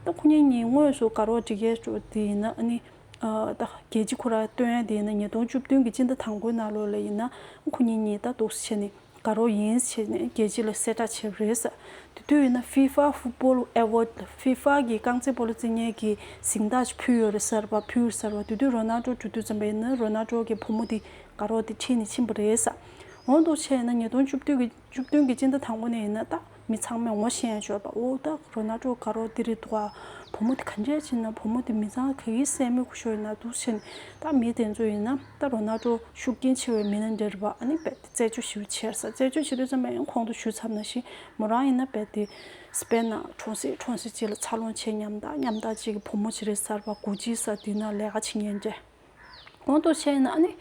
ད་ཁོ་གཉིས་གཉིས་དངོས་སུ་དགའ་རོགས་བསྒྲིགས་ཡས་ཅོ་དེ་ཡིན་ན་ཨ་ནི་ཨ་ད་རྒྱལ་སྤྱི་ཁོ་རང་སྟོན་ཡ་དེ་ཡིན་ན་ཉིས་སྟོང་བཅུ་བདུན་གྱི་སྤྱི་ཟླ་དང་པོའི་ནང་ལོགས་ལ་ཡིན་ན་ཁོ་གཉིས་གཉིས་ད་འདུག་བྱས་ནས་དགའ་རོགས་ཡིན་ཞེས་ནས་རྒྱལ་སྤྱི་ལ་གསལ་བསྒྲགས་བྱས་པ་རེད་ས། དེ་དུས་ཡིན་ན་ཧྥི་ཧྥ་ཧྥུ་ཊི་བོལ་ཨེ་ཝོཌ་ཧྥི་ཧྥ་གི་རྐང་རྩེད་སྤོ་ལོ་རྩེད་མཁན་གྱི་གཟེངས་རྟགས་ཤིག་ཕུལ་ཡོད་རེད་ས་ར་བ། ཕུལ་ཡོད་ས་ར་བ། དེ་དུས་རོ་ནལ་ཌོ་འགྲོ་དུས་ཙམ་པ་ཡིན་ན་རོ་ནལ་ཌོ་གི་བུ་མོ་དེ་དགའ་རོགས་དེ་ཁྲིད་ནས་ཕྱིན་པ་རེད་ས། འོ་འདུག་བྱས་ན་ཉིས་སྟོང་བཅུ་བདུན་གྱི་བཅུ་བདུན་གྱི་སྤྱི་ཟླ་དང་པོ་ནས་ཡིན་ན་ད་མི་ཚང་མས་ངོ་ཤེས་ཡ་ཡོད་པ། འོ་ད་རོ་ནལ་ཌོ་དགའ་རོགས་འདི་རེད་འདུག་ཨ། བུ་མོ་དེ་ག་འདྲས་བྱས་ན་བུ་མོ་དེ་མི་ཚང་ག་གི་སེམས་མི་ཁུ་ཤོར་ཡིན་ན་འདུག་བྱས་ནས། ད་མི་དེ་ཚོ་ཡིན་ན་ད་རོ་ནལ་ཌོ་ཤུགས་རྐྱེན་ཆེ་བའི་མི་སྣ་འདྲ་རེད་པ། ཨ་ནི་རྦད་དེ་རྩད་གཅོད་ཞིབ་བྱས་ས། རྩད་གཅོད་བྱེད་དུས་ཙམ་པ་ཡང་ཁོང་ཚོ་ཞུས་ཚར་ནང་བཞིན་མོ་རང་ཡིན་ན་རྦད་དེ་སི་པེན་ནང་གྲོང་གསེབ་གྲོང་གསེབ་ཅིག་ལ་འཚར་ལོངས་བྱས། མཉམ་དང་མཉམ་དང་ཅིག་གི་བུ་མོ་ཅིག་རེད་ཟེར་བ། གུ་ཅི་ཟེར་དེ་ན་ལས་ཀ་བྱེད་མཁན་འདྲ། འོ་འདུག་བྱས་ན་ཨ་ནི་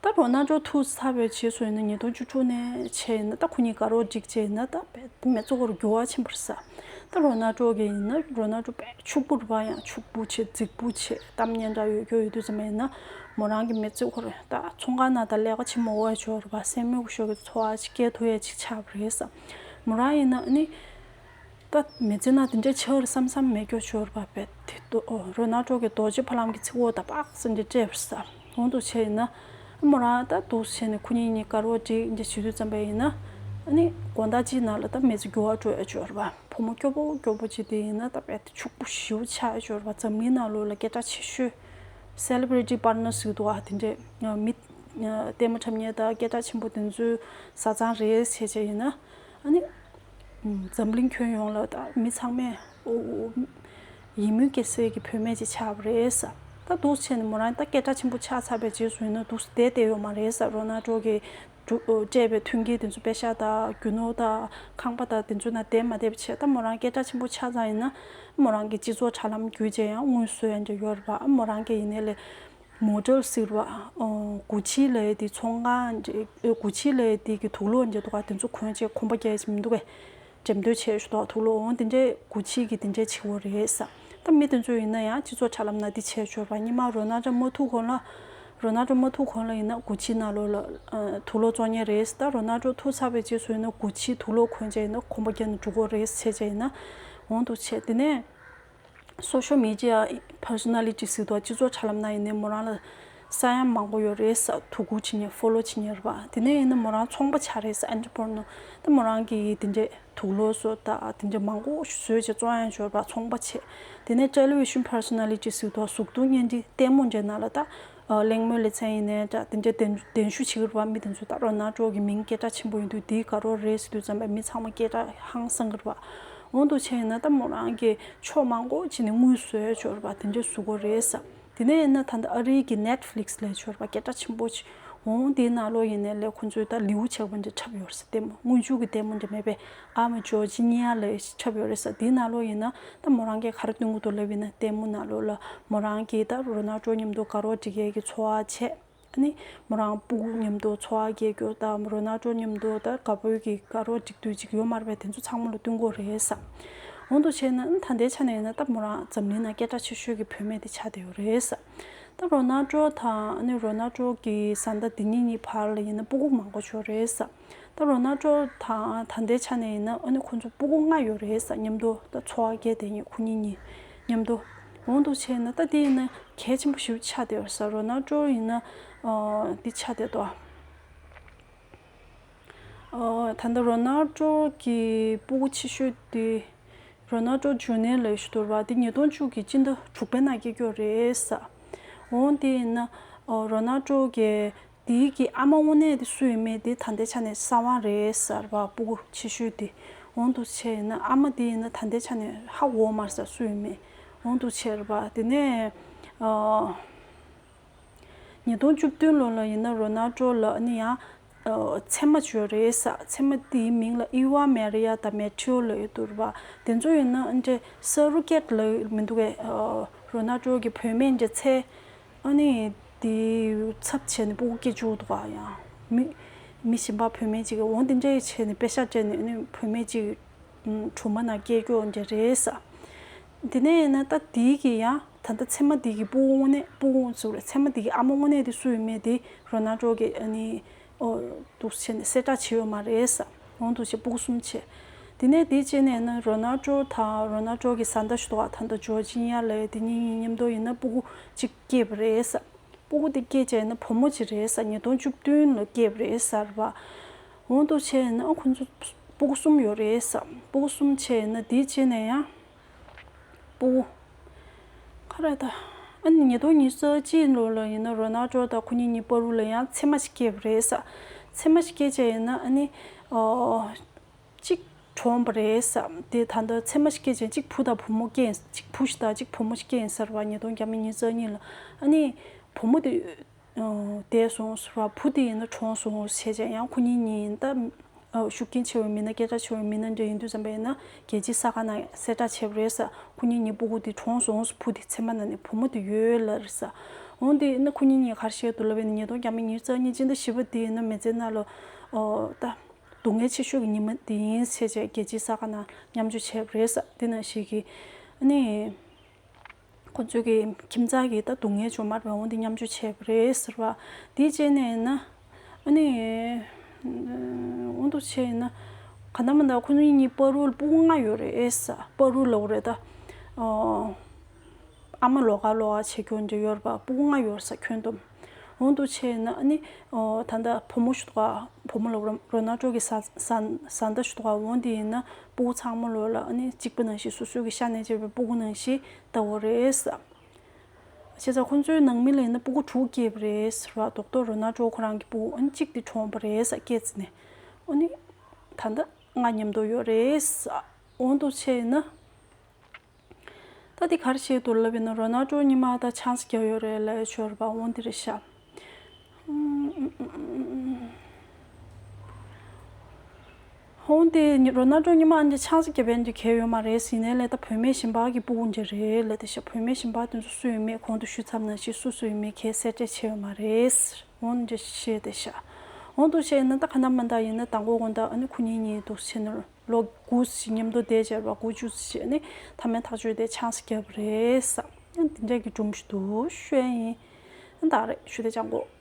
ད་རོ་ནལ་ཌོ་ཐུག་ཚར་བའི་རྗེས་སུ་ཡིན་ན་ཉིས་སྟོང་བཅུ་དྲུག་ནས་བྱས་ཡིན་ན་ད་ཁོ་གཉིས་དགའ་རོགས་བསྒྲིགས་བྱས་ཡིན་ན་ད་རྦད་མི་ཚོ་ཁོར་འགྱུར་བ་ཕྱིན་པ་རེད་ས། ད་རོ་ནལ་ཌོ་གི་ཡིན་ན་རོ་ནལ་ཌོ་རྦད་ཕྱུག་པོ་རེད་པ། ཡང་ཕྱུག་པོ་བྱས་རྫིག་པོ་བྱས་གཏམ་སྙན་གྲགས་ཡོད་རྒྱུ་ཡོད་དུས་ཙམ་པ་ཡིན་ན་མོ་རང་གི་མི་ཚེ་ཁོར་ད་ཚོང་ཁང་ནང་ད་ལས་ཀ་བྱེད་མ་དགོས་ཡ་ཅིག་ཡོད་རེད་པ། སེམས་མེད་ཁུ་ཤོར་གྱི་འཚོ་བ་ཅིག་སྐྱེལ་ཐུབ་ཡ་ཅིག་ཆགས་པ་རེད་ས། མོ་རང་ཡིན་ན་ཨ་ནི། ད་མི་ཚེ་ནང་དེ་འདྲའི་ཆགས་རེད་བསམ་བསམ་མེད་རྒྱུ་ཅིག་ཡོད་རེད་པ། རྦད་དེ་ཏོ་ཨོ་རོ་ནལ་ཌོ་གི་རྡོ་རྗེ་ཕ་ལམ་གྱི་ཚིག་འོག་ད་པགས་ཟེར་འདྲ་སྤྲད་པ་རེད་ས། འོ་འདུག་བྱས་ཡིན་ན་མོ་རང་ད་འདུག་བྱས་ནས་ཁོ་གཉིས་གཉིས་དགའ་རོགས་བསྒྲིགས་འདྲ་བྱེད་དུས་ཙམ་པ་ཡིན་ན་ཨ་ནི་དགོང་དག་གཅིག་ནང་ལ་ད་མི་ཚེ་འགྱུར་བ་འགྲོ་ཡ་ཅིག་ཡོད་རེད་པ། བུ་མོ་སྐྱོ་པོ་སྐྱོ་པོ་ཅིག་དེ་ཡིན་ན་ད་རྦད་དེ་ཕྱུག་པོ་ཞེ་པོ་ཆགས་ཡ་ཅིག་ཡོད་རེད་པ། འཛམ་གླིང་ནང་ལོགས་ལ་སྐད་གྲགས་ཆེ་ཤོས་སེ་ལེ་བྷི་རི་ཊི་པར་ཊི་ནར་ཟེར་གྱི་འདུག་ཨ། དེ་འདྲས་མི་ལྟད་མོ་འཁྲབ་མཁན་དང་སྐད་གྲགས་ཆེན་པོ་དེ་ཚོའི་བཟའ་ཚང་རེད་བྱས་བྱས་ཡིན་ན་ཨ་ནི། འཛམ་གླིང་ཁྱོན་ཡོངས་ལ་ད་མི་ཚང་མས་ཨོ་ཡིད་སྨོན་སྐྱེ་སའི་གི་བུད་མེད་ཅིག་ཆགས་པ་རེད་ས། ད་འདུག་བྱས་ནས་མོ་རང་ད་སྐད་གྲགས་ཆེན་པོ་ཆགས་ཚར་བའི་རྗེས་སུ་ཡིན་ན་འདུག་བསྡད་བསྡད་ཡོད་མ་རེད་ས། རོ་ནལ་ཌོ་གིས་སྤྲད་པའི་མཐུན་རྐྱེན་དེ་ཚོ་པེ་ཤག་དང་རྒྱུ་ནོར་དང་ཁང་པ་དང་དེ་ཚོ་ནང་བསྡད་མ་བསྡད་པ་བྱས། ད་མོ་རང་སྐད་གྲགས་ཆེན་པོ་ཆགས་ཚར་ཡིན་ན་མོ་རང་གི་སྤྱི་ཚོགས་དྲ་ལམ་བརྒྱུད་བྱས་ཡང་དངུལ་བཟོ་ཡ་འདྲ་ཡོད་རེད་པ། མོ་རང་གི་ཡིན་ནའི་ལས། མོ་ཌེལ་ཟེར་བ། ཨོ་གུ་ཅི་ལབ་ཡ་དེ་ཚོང་ཁང་འདྲ། གུ་ཅི་ལབ་ཡ་དེ་གི་དུག་ལོག་འདྲ་འདུག་ག་དེ་ཚོ་གོན་བྱས་གོམ་པ་རྒྱག་ཡ་ཅིག་མི་འདུག་གས། འགྲེམས་སྟོན་བྱས་ཞུ་དོག་དུག་ལོག་འོང་དེ་འདྲའི་གུ་ཅི་གི་དེ་འདྲའི་བྱེད་དགོས་རེད་ས། ད་མི་དེ་ཚོ་ཡིན་ན་ཡང་སྤྱི་ཚོགས་དྲ་ལམ་ན་དེ་བྱས་ཞོར་བ་སྔོན་མ་རོ་ནལ་ཌོ་མ་ཐུག་གོང་ལ། རོ་ནལ་ཌོ་མ་ཐུག་གོང་ལ་ཡིན་ན་གུ་ཅི་ནང་ལོགས་ལ་ཨ་དུག་ལོག་བཙོང་མཁན་རེད། ད་རོ་ནལ་ཌོ་ཐུག་ཚར་བའི་རྗེས་སུ་ཡིན་ན་གུ་ཅི་དུག་ལོག་གོན་བྱས་ཡིན་ན་གོམ་པ་རྒྱག་ནས་འགྲོ་གི་རེད་བྱས་བྱས་ཡིན་ན། འོང་དུ་བྱས་དེ་ནས། སོ་ཤལ་མི་ཌི་ཡ་པར་སོ་ན་ལི་ཊི་ཟེར་དུས་སྤྱི་ཚོགས་དྲ་ལམ་ནང་ཡིན་ནའི་མོ་རང་ལ་ས་ཡ་མང་པོ་ཡོད་རེད་ས། དོ་ཁུར་བྱེད་མཁན་ཕོ་ལོ་བྱེད་མཁན་རེད་པ། དེ་ནས་ཡིན་ན་མོ་རང་ཚོང་པ་ཆགས་རེད་ས། ཨེན་ཊི་པི་རི་ནར། ད་མོ་རང་གིས་དེ་འདྲའི་དུག་ལོག་བཟོ་ད་དེ་འདྲའི་མང་པོ་བཟོས་བྱས་བཙོང་ཡ་ཡོད་རེད་པ། ཚོང་པ་བྱས། དེ་ནས་ཊེ་ལི་ཝི་ཤན་པར་སོ་ན་ལི་ཊི་ཟེར་དུས་གཟུགས་མཐོང་བརྙན་འཕྲིན་ལྟད་མོ་འདྲའི་ནང་ལ་ད་གླེང་མོལ་ལེ་ཚན་ཡིན་ནའི་འདྲ་དེ་འདྲའི་གདན་གདན་ཞུ་བྱེད་ཀྱི་རེད་པ། མི་དེ་ཚོ་ད་རོ་ནལ་ཌོ་གི་མིང་སྐད་གྲགས་ཆེན་པོ་ཡིན་དུས་དེའི་དགའ་རོགས་རེད་ཟེར་དུས་ཙམ་པ་མི་ཚང་མ་སྐད་གྲགས་ཧང་སང་གི་རེད་པ། འོང་དུ་བྱས་ཡིན་ན་ད་མོ་རང་གིས་ཕྱོགས་མང་པོ་ཅིག་ནས་དངུལ་བཟོས་ཆོག་རེད་པ། དེ་འདྲ་བཟོ་དགོས་རེད་ས། དེ་ནས་ཡིན་ན་ད་ལྟ་ཨ་རིའི་གི་ནེཊ་ཕི་ལིག་སི་ལབ་ཆོག་རེད་པ། སྐད་གྲགས་ཆེན་པོ་ཅིག་འོང་དེའི་ནང་ལོགས་ཡིན་ནའི་ལས་ཁོང་ཚོས་ད་ལེའུ་ཆགས་པ་འདྲ་འཁྲབ་ཡོད་རེད་ས། ལྟད་མོ་དངུལ་ཆུ་གི་ལྟད་མོ་འདྲ་མེད་པས། ཨ་མ་ཇོར་ཇི་ནི་ཡ་ལབ་འཁྲབ་ཡོད་རེད་ས། དེའི་ནང་ལོགས་ཡིན་ན་ད་མོ་རང་གིས་ག་རེ་སྟོན་གྱི་འདུག་ལབ་ཡིན་ན་ལྟད་མོ་ནང་ལོགས་ལ་མོ་རང་གིས་ད་རོ་ནལ་ཌོ་མཉམ་དུ་དགའ་རོགས་སྒྲིག་ཡས་ཀྱི་འཚོ་བ་བྱས། ཨ་ནི་མོ་རང་སྤུ་གུ་མཉམ་དུ་འཚོ་བ་སྐྱེལ་རྒྱུ་དང་རོ་ནལ་ཌོ་མཉམ་དུ་ད་དགའ་པོའི་གི་དགའ་རོགས་སྒྲིག་དུས་ཅིག་ཡོད་མ་རེད་པས། དེ་ཚོ་ཚང་མ་ལ་སྟོན་གྱི་རེད་ས། འོང་དུ་བྱས་ན་ཨ་ནི་ད་ལྟའི་ཆ་ནས་ཡིན་ན་ད་མོ་རང་འཛམ་གླིང་ནང་སྐད་གྲགས་ཆེ་ཤོས་ཀྱི་བུད་མེད་དེ་ཆགས་བསྡད་ཡོད་རེད་ས། ད་རོ་ནལ་ཌོ་དང་ཨ་ནི་རོ་ནལ་ཌོ་གི་བཟའ་ཟླ་དེ་གཉིས་གཉིས་བར་ལ་ཡིན་ན་སྤུ་གུ་མང་པོ་ཡོད་རེད་ས། ད་རོ་ནལ་ཌོ་དང་ད་ལྟའི་ཆ་ནས་ཡིན་ན་ཨ་ནི་ཁོ་ཚོ་སྤུ་གུ་ལྔ་ཡོད་རེད་ས། མཉམ་དུ་ད་འཚོ་བ་སྐྱེལ་བསྡད་མཁན་ཁོ་གཉིས་གཉིས་མཉམ་དུ། འོང་དུ་བྱས་ན་ད་དེ་ཡིན་ན་གལ་ཆེན་པོ་ཞིག་ཆགས་བསྡད་ཡོད་ས། རོ་ནལ་ཌོ་ཡིན་ན་ཨ་འདི་ཆགས་བསྡད་དོ། ཨ་ད་ལྟ་རོ་ནལ་ཌོ་གི་སྤུ་གུ་ཆེ་ཤོས་དེ་རོ་ནལ་ཌོ་ཇུ་ནི་ཡར་ལབ་ཞིག་འདུག་ར། དེ་ཉིས་སྟོང་བཅུ་གི་སྤྱི་ཟླ་དྲུག་པའི་ནང་སྐྱེས་ཀྱི་ཡོད་རེད་ས། འོང་དེ་ཡིན་ན་ཨ་རོ་ནལ་ཌོ་གི་དེའི་གི་ཨ་མ་དངོས་གནས་དེ་སུ་ཡིན་མིན་དེ་ད་ལྟའི་ཆ་ནས་གསལ་པོ་རེད་ཟེར་བ། སྤུ་གུ་ཆེ་ཤོས་དེ། འོང་དུ་བྱས་ཡིན་ན་ཨ་མ་དེ་ཡིན་ན་ད་ལྟའི་ཆ་ནས་ཧ་གོ་མ་སོང་སུ་ཡིན་མིན། འོང་དུ་བྱས་རེད་པ། དེ་ནས་ཨ་ཉིས་སྟོང་བཅུ་བདུན་ལོ་ལ་ཡིན་ན་རོ་ནལ་ཌོ་ལ་ཨ་ནི་ཡང་ཨ་མཚེ་མ་ཅིག་ཡོད་རེད་ས། མཚེ་མ་དེའི་མིང་ལ་ཨི་བ་མེ་རི་ཡ་དང་མེ་ཐེའོ་ལབ་ཡོད་འདུག་རེད་པ། དེ་ཚོ་ཡིན་ན་ཨ་འདྲ་སུ་རུ་ཀེཊ་ལབ་མི་འདུག་གས། ཨ་རོ་ནལ་ཌོ་གི་བུད་མེད་འདྲ་འཚོལ། ཨ་ནི་དེའི་ཚབ་བྱས་ནས་སྤུ་གུ་སྐྱེ་བཅུག་འདུག་ག་ཡང་མི་མི་གཞན་པ་བུད་མེད་ཅིག་གིས་འོང་དེ་འདྲ་བྱས་ནས་པེ་ཤག་སྤྲད་ནས་ཨ་ནི་བུད་མེད་ཅིག་ཨུམ་སྦྲུམ་མ་ནང་སྐྱེ་རྒྱུ་འདྲ་རེད་ས། དེ་ནས་ཡིན་ན་ད་དེའི་གི་ཡང་ད་ལྟ་མཚེ་མ་དེའི་གི་སྤུ་གུ་དངོས་གནས་སྤུ་གུ་ཟེར་རེད། མཚེ་མ་དེའི་གི་ཨ་མ་དངོས་གནས་དེ་སུ་ཡིན་མིན་དེ་རོ་ནལ་ཌོ་གིས་ཨ་ནི་ཨོ་འདུག་བྱས་ནས་གསལ་བསྒྲགས་བྱས་ཡོད་མ་རེད་ས། འོང་དུ་བྱས་སྤུ་གུ་གསུམ་བྱས། དེ་ནས་དེའི་རྗེས་ནས་ཡིན་ན་རོ་ནལ་ཌོ་དང་རོ་ནལ་ཌོ་གི་བཟའ་ཟླ་ཞིག་འདུག་ག་ད་ལྟ་ཇོར་ཇི་ནི་ཡ་ལབ་ཡ་དེ་གཉིས་གཉིས་མཉམ་དུ་ཡིན་ན་སྤུ་གུ་གཅིག་སྐྱེས་པ་རེད་ས། སྤུ་གུ་དེ་སྐྱེས་བྱས་ན་བུ་མོ་ཅིག་རེད་ས། ཉིས་སྟོང་བཅུ་བདུན་ལ་སྐྱེས་པ་རེད་ས་རེད་པ། འོང་དུ་བྱས་ན་ཁོ་ཚོ་སྤུ་གུ་གསུམ་ཡོད་རེད་ས། སྤུ་གུ་གསུམ་བྱས་ན་དེའི་རྗེས་ནས་ཡང་སྤུ་གུ་ག་རེ་ད་ཨ་ནི་ཉིས་སྟོང་ཉི་ཤུ་རྩ་གཅིག་ལོ་ལ་ཡིན་ན་རོ་ནལ་ཌོ་དང་ཁོ་གཉིས་གཉིས་བར་དུ་ལ་ཡང་མཚེ་མ་ཞིག་སྐྱེས་པ་རེད་ས། མཚེ་མ་ཞིག་སྐྱེས་བྱས་ཡིན་ན་ཨ་ནི་ཨོ་གཅིག་གྲོངས་པ་རེད་ཟེར། དེ་ད་ལྟ་མཚེ་མ་ཞིག་སྐྱེས་བྱས་གཅིག་བུ་དང་བུ་མོ་སྐྱེས། གཅིག་བུ་ཞིག་དང་གཅིག་བུ་མོ་ཞིག་སྐྱེས་ཟེར་བ་ཉིས་སྟོང་བརྒྱ་མེད་ཉི་ཤུ་རྩ་གཉིས་ལ་ཨ་ནི་བུ་མོ་དེ་འདས་སོང་ཟེར་བ། བུ་དེ་ཡིན་ན་གྲོངས་སོང་ཟེར་བྱས་ཡང་ཁོ་གཉིས་གཉིས་ཡིན་ད། ཤུགས་རྐྱེན་ཆེ་བའི་མི་སྣ་སྐད་གྲགས་ཆེ་བའི་མི་སྣ་འདྲ་ཡིན་དུས་ཙམ་པ་ཡིན་ན་རྒྱལ་སྤྱིའི་གསར་ཁང་ནང་གསལ་བསྒྲགས་བྱས་པ་རེད་ཟེར། ཁོ་གཉིས་གཉིས་སྤུ་གུ་དེ་གྲོངས་སོང་ཟེར། བུ་དེ་མཚེ་མ་ནང་ནས་བུ་མོ་དེ་ཡོད་ལབ་རེད་ཟེར། འོན་ཏེ་ཡིན་ན་ཁོ་གཉིས་གཉིས་ག་རེ་བཤད་འདུག་ལབ་པ་ཡིན་ན་ཉིས་སྟོང་བརྒྱ་མེད་ཉི་ཤུ་རྩ་གཉིས་སྤྱི་ཟླ་བཞི་པ་དེ་ཡིན་ན་མི་ཚེ་ནང་ལ་ཨོ་ད་སྡུག་བསྔལ་ཆེ་ཤོས་ཀྱི་ཉི་མ་དེ་ཡིན་ཟེར་བྱས་རྒྱལ་སྤྱིའི་གསར་ཁང་ནང་མཉམ་སྤྱོད་བྱས་པ་རེད་ཟེར། དེ་ནང་བཞིན་གྱི་ཨ་ནི། ཁོ་ཚོའི་གི་ཁྱིམ་ཚང་གི་ད་སྡུག་བསྔལ་བྱུང་མ་རེད་པས། འོན་ཏེ་མཉམ་སྤྱོད་བྱས་པ་རེད་ཟེར་བ། དེའི་རྗེས་ནས་ཡིན་ན་ཨ་ནི་འོན་ཏེ་བྱས་ཡིན་ན་ག་ན་མ་ད་ཁོ་ཚོ་གཉིས་བར་དུ་ལ་སྤུ་གུ་ལྔ་ཡོད་རེད་ཟེར། བར་དུ་ལ་འོ་རེད་ད། ཨ་མ་ལོགས་ཀ་ལོགས་ཀ་བྱེད་ཁྱོན་འདྲ་ཡོད་རེད་པ། སྤུ་གུ་ལྔ་ཡོད་ཟེར་ཁྱོན་བསྡོམས། འོན་ཏེ་བྱས་ཡིན་ན་ཨ་ནི་ད་ལྟ་བུ་མོ་ཞུ་དག་བུ་མོ་ལ་རོ་ནལ་ཌོ་གི་བཟའ་ཟླ་ཞུ་དག་འོན་ཏེ་ཡིན་ན་སྤུ་གུ་ཚང་མ་ལོ་ལ་ཨ་ནི་གཅིག་པ་ནང་བཞིན་སོ་སོའི་གི་ཤ་ནས་བྱས་པའི་སྤུ་གུ་ནང་བཞིན་ལྟ་བུ་རེད་ཟེར། བྱས་ཙང་ཁོ་ཚོའི་ནང་མི་ལ་ཡིན་ན་སྤུ་གུ་དྲུག་སྐྱེས་པ་རེད་ཟེར་བ། རྡོག་རྡོག་རོ་ནལ་ཌོ་ཁོ་རང་གི་སྤུ་གུ་ཨ་ནི་གཅིག་དེ་གྲོངས་པ་རེད་ཟེར། སྐྱེས་ཚེ་ནས་ཨ་ནི་ད་ལྟ་ང་མཉམ་དུ་ཡོད་རེད་ཟེར། འོན་ཏེ་བྱས་ཡིན་ན། ད་འདི་ག་རེ་བཤད་འདུག་ལབ་ཡིན་ན་རོ་ནལ་ཌོ་ཉི་མ་ད་ཆང་ས་བརྒྱབ་ཡོད་རེད་ལབ་ཡ་ཆོག་རེད་པ། འོན་ཏེ་རེད་ཤག་འོན་ཏེ་རོ་ནལ་ཌོ་ཉི་མ་འདི་ཆང་ས་བརྒྱབ་ཡ་འདི་གལ་ཡོད་མ་རེད། ཡིན་ནའི་ལས་ད་བུད་མེད་གཞན་པ་གི་སྤུ་གུ་འདི་རེད་ལབ་དེ་ཤག་བུད་མེད་གཞན་པ་དེ་ཚོ་སུ་ཡོད་མེད། གོང་དུ་ཞུས་ཚར་ནང་བཞིན་སུ་སུ་ཡོད་མེད་གས་གསལ་བསྒྲགས་བྱས་ཡོད་མ་རེད། འོན་ཏེ་བཤད་དེ་ཤག་འོན་ཏེ་བཤད་ན་ད་ག་ན་མ་ད་ཡིན་ན་དང་པོ་དགོང་དག་ཨ་ནི་ཁོ་གཉིས་གཉིས་འདུག་ཕྱིན་ནོར། ལོ་དགུ་ཞིག་མཉམ་དུ་བསྡད་བྱས་པ་དགུ་བཅུ་ཞིག་ནི་མཐའ་མའི་ཐག་གཅོད་དེ་ཆང་ས་བརྒྱབ་པ་རེད་ཟེར། ཡང་འདི་འདྲ་གི་སྒྲུང་ཞིག་འདུག་ཞུ་ཡ་ཡིན། ཡང་ད་རེད་ཞུ་དེ་ཅང་གོ།